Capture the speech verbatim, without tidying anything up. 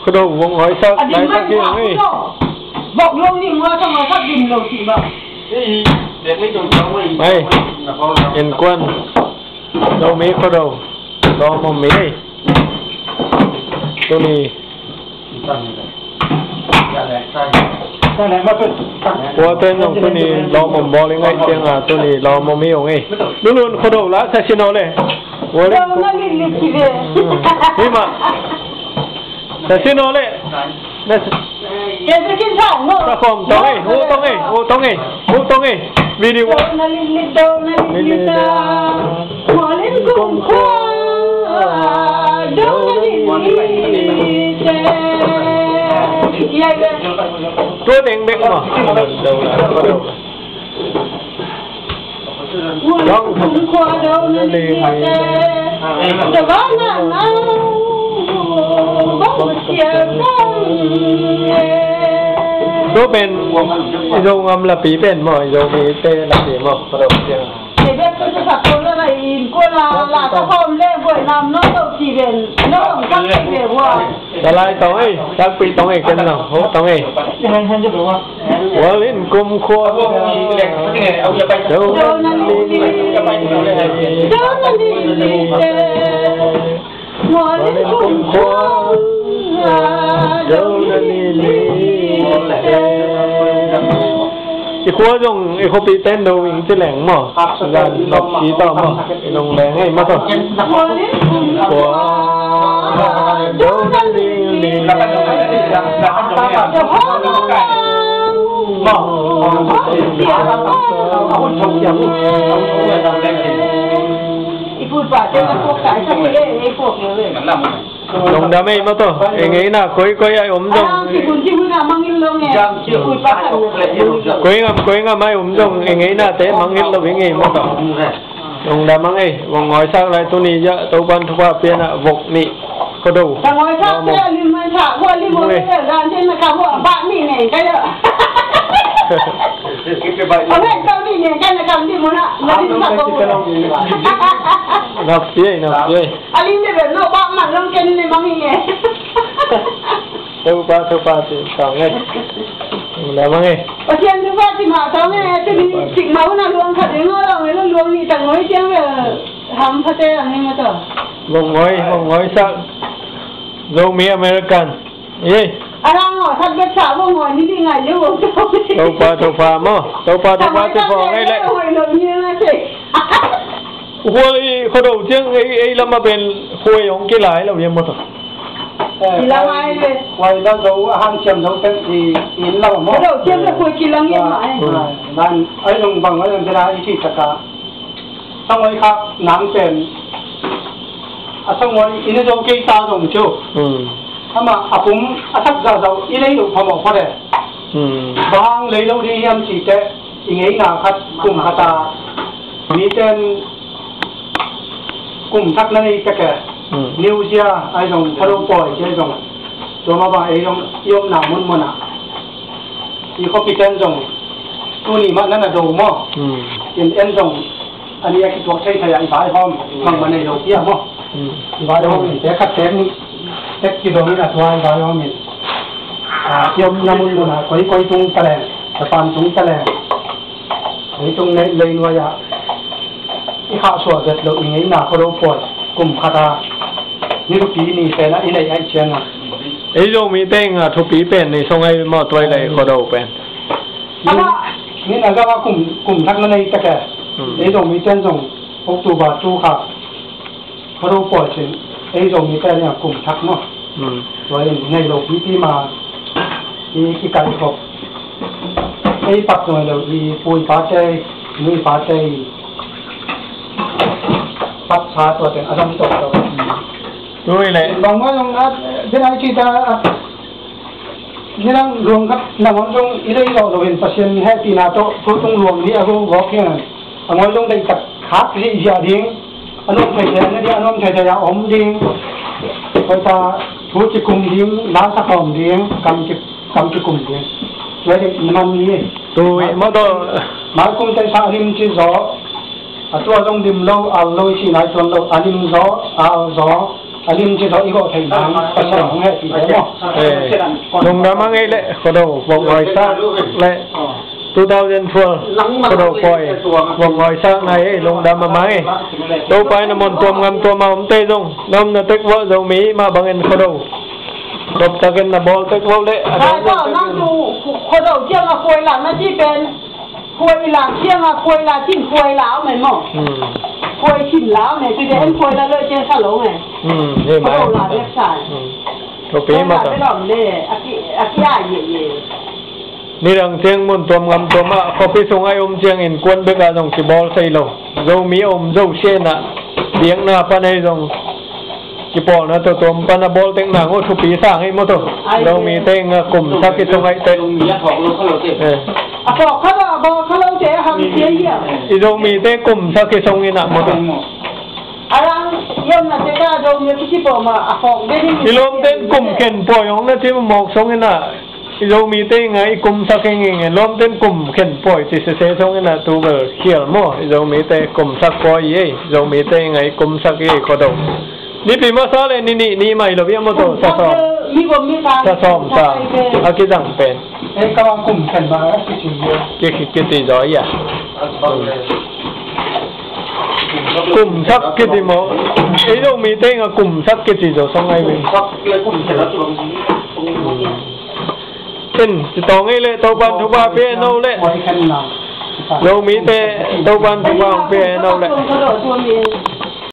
Khuado vok ngawisak, a dim ngawisak hi ung ei. Vok lo ni mua sa ngawisak dim lo si ba. Ei, innkuan Zomi Khuado lawm om ei. Tuni Khuado in zong tuni lawm om bawl i ngaih cianga tuni lawm om hi ung ei. Lulun Khuado la sa sin aw le. Khuado in kong hi mah. Sa sin aw le. Sa khawm tong ei, hu tong ei, hu tong ei, hu tong ei. Video. Tua deng bek maw. Tua pen i Zo ngam lapi pen maw, i Zomite lapi maw. Salai tong ei, takpi tong ei, ken zong ho tong ei. Khuado in kumkhua. Khuado in kumkhua. I khua zong i khuapite in do ing ci leng maw. Zan nop ci tawh maw. I nong leng ei maw tawh. Khua. Lungdam ei maw tawh. Ei ngeina koikoi a om zong. Koi ngam, koi ngam a om zong ei ngeinate mangngilh lo i ngei maw tawh. Lungdam ang ei, vok ngawisak lai tuni zah Topan thupha pianah vok nih. Khuado. Ka ngawisak pian lim mai sa, khua lim mai sa, dan ten na ka khua bak nih neng ka ya. Ka hek ka nih neng ka na kam di muna, na lim sa ko muna. Nap piai, nap piai. A lim de bel no bak man long ken ne mang i nge. Topa, Topa ci tawng e. Lamang e. Pasian Topa ci mah tawng e. Tuni cik mah hun a luang khat e ngawh lo e, luang nih tak ngawh ciang e. Ham phate ang e mah tawh. Vok ngawi, vok ngawi sak. Zomi American. Ye. A la ngawh sak bet sa vok ngawi ni ding a ye vok tawng e. Topa, Topa maw. Topa, Topa ci vok ngawi le. Vok ngawi lo ni na se. Hual i Khuado ciang ei, ei lam a pen huai hong kilai lo hiam maw tawh? Kilang ai ve. Huai la zo a hanciam zo pen i, i inn lam a maw? Khuado ciang le huai kilang hiam mah ai. Nan ai zong bang ai zong bela i cih taka. Sanghuai khak nang pen a sanghuai i na zo kei ta zong cu. Amah a pum a sak zahzah i lei lo phamawh phot e. Bang lei lo ding hiam cih teh i ngeina khat kum khat a miten kum thak na nei tek e. New Year ai zong Khuado pawi ci ai zong tua mah bang ei zong i omna munmun ah i khuapiten zong tuni mah na na do maw? In en zong a ni a kituak thei thei ah i vaihawm bangmah nei lo piah maw? I vaihawm in te khat tek nih tek kidong in a tua i vaihawm in i omna munmun ah koi koi tung taleng, Japan tung taleng, koi tung nei lei nuai ah i khahsuah vet loh i ngeina Khuado pawi kum khat a ni lupi ni pen ah i neih aih ciangin. Ei Zomite in a thupi pen ni song ai maw tuai lei Khuado pen. Amah nin a gam a kum, kum thak na nei tek e. Ei Zomite in zong October tu kha Khuado pawi cin ei Zomite in a kum thak maw. Tua in nei lo pipi ma i kikaih khop. Ei pat zong lo i pu i pate, nu i pate i pat sa tua teng a zam tawh tawh. Tui le. Bang maw zong a, den ai ci ta a, Nidang luang khat nangawn zong i lei zawh loin Pasian hehpihna tawh thu tung luang nih a gawgawk hi. A ngawi zong deihtak khak ziahziah ding, a nuam theithei a na ding, a nuam theithei a om ding. Hoihtak thu kikum ding, la sakhawm ding, kam ki, kam kikum ding. Tua ding na man hi. Tui mawtaw. Maikum teisa a lim ci zaw. A tua zong lim lo, al lo i cihna i tuan lo. A lim zaw, al zaw. A lim ci tawh i gawh thei nang Pasian hong hehpih ding maw? Eh, lungdam a ngei leh Khuado vok ngawi sak leh two thousand twelve Khuado pawi vok ngawi sak nai ei, lungdam a mang ei. Topa in a mon tuam ngam tuam a omte zong na omna tek vua Zomi mah bangin Khuado doptakin na bawl tek vua leh a dang dang nang tu Khuado ciang a khuai la na ci pen. Khuai la ciang a khuai la cin khuai la om ei maw? Hmm. Khuai cin la om ei, tu de en khuai la lo ciang sa lo ei. Hmm, he mai. Khuado la dek sa ei. Hmm. Thupi mah ta. Khuai la dek om le, a ki, a ki a ye ye. Nidang ciang mun tuam ngam tuam ah khuapi sung a i om ciang innkuan bek a zong kibawl thei lo. Zomi a om zo sia in ah biakna pan ei zong kipawlna tawh tuam pan a bawl tek nang uh thupi sang ei maw tawh. Ai, Zomite in a kum sak i sung ei teh. Zomi a thawk lo kha lo teh. Eh. A thawk kha lo, a bawl kha lo teh a ham sia hiam. I Zomite kum sak i sung in ah maw tawh. A dang i omna tek a Zomi a kici pawh mah a thawk ding i lawmte in kum khen pawi hong na ci mawk sung in ah. I Zomite in a i kum sak hi ngei ngei, lawmte in kum khen pawi ci sese sung in ah tu bel khial maw, i Zomite kum sak pawi ei, Zomite in a i kum sak ei Khuado. Nipi masa le ni nih ni mai lo bia maw tawh, sa sawm. Sa sawm sa. A kizang pen. Ei ka kum khen ma a kici bia. Ki, ki, kici zaw ia. Kum sak kici maw. Ei Zomite in a kum sak kici zaw sung ei ve. Kum sak le kum khen la tu. Ken, ci tawng ei leh Topan thupha pia no leh. Zomite Topan thupha pia no leh.